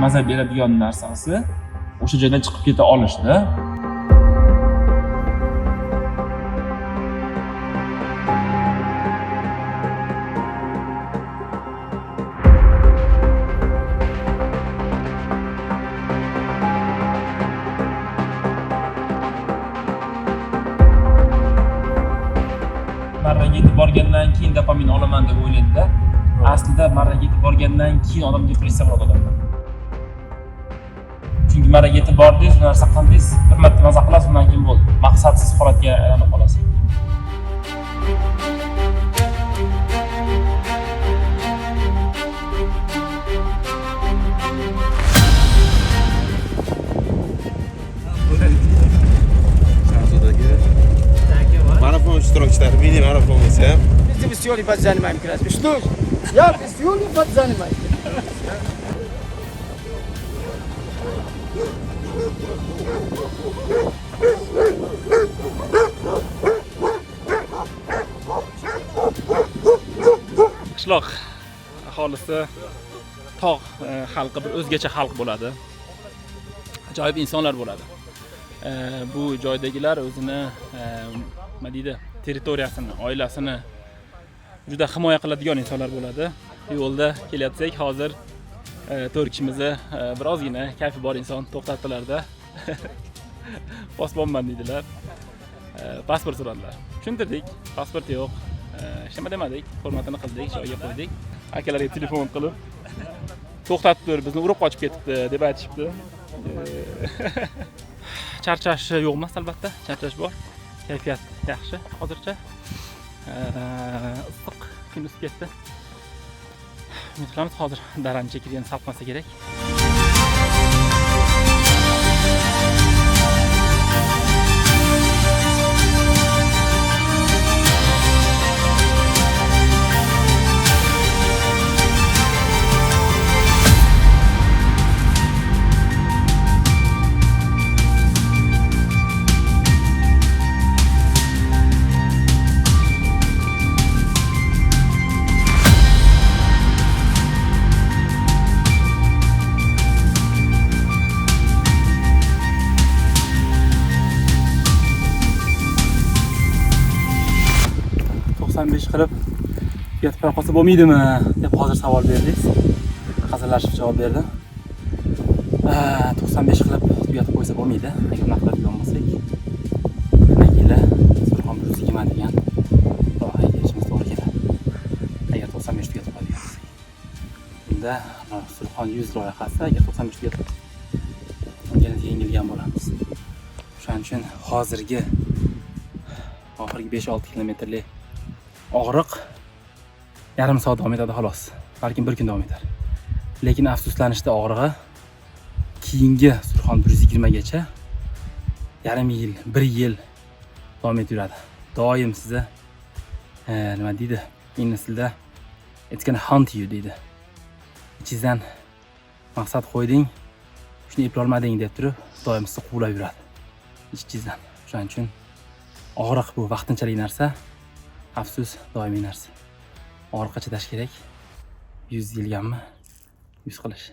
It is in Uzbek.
maza beradigan narsasi o'sha joydan chiqib keta olishda. Marraga yetib borgandan keyin dopamin olaman deb o'ylaydi-da. Aslida marraga yetib borgandan keyin odam depressiya bo'ladi odamda. Chunki marraga yetib bordingiz, bu narsa qildingiz, bir marta maza qilasiz, undan keyin bo'ldi. Maqsadsiz holatga aylanib qolasiz. Shahzodaga marafon ishtirokchilari mini marafon bo'lsa ham Biz веселый под занимаем как раз. Что? Я веселый под занимаю. Qishloq aholisi, tog' xalqi bir o'zgacha xalq bo'ladi. Ajoyib insonlar bo'ladi. Bu joydagilar o'zini nima deydi, territoriyasini, oilasini juda himoya qiladigan insonlar bo'ladi. Yo'lda kelyapsak, hozir 4 kishimizni birozgina kayfi bor inson to'xtatdilarda. Posbonman deydilar. Pasport so'radilar. Tushuntirdik, pasport yo'q. Hech nima demadik, hurmatini qildik, joyiga qo'ydik. Akalarga telefon qilib, to'xtatib tur, bizni urib qochib ketibdi deb aytishibdi. Charchash yo'q emas albatta, charchash bor. Kayfiyat yaxshi hozircha. Issiq kun isib ketdi. Umid qilamiz hozir darancha kirgan salqinsa kerak. 95 qilib yotib qolsa bo'lmaydimi deb hozir savol berdingiz. Hazillashib javob berdim. 95 qilib tugatib qo'ysa bo'lmaydi. Agar unaqa qiladigan bo'lsak, demak, Surxon 120 degan loyihaga kelishimiz to'g'ri keladi. Agar 95 tugatib qo'yadigan bo'lsak. Unda Surxon 100 loyihasi agar 95 tugatib unga yengilgan bo'lamiz. O'shaning uchun hozirgi oxirgi 5-6 kilometrlik og'riq yarim soat davom etadi xolos. Balkim bir kun davom etar. Lekin afsuslanishda og'rig'i keyingi Surxon 120 gacha yarim yil, bir yil davom etib yuradi. Doim sizni nima deydi? Ingliz tilida it's gonna haunt you deydi. Ichingizdan maqsad qo'yding, shuni eplolmading deb turib, doim sizni quvlab yuradi. Ichingizdan. O'shaning uchun og'riq bu vaqtinchalik narsa, afsus doimiy narsa. Og'riqqa chidash kerak. 100 yilganmi? 100 qilish.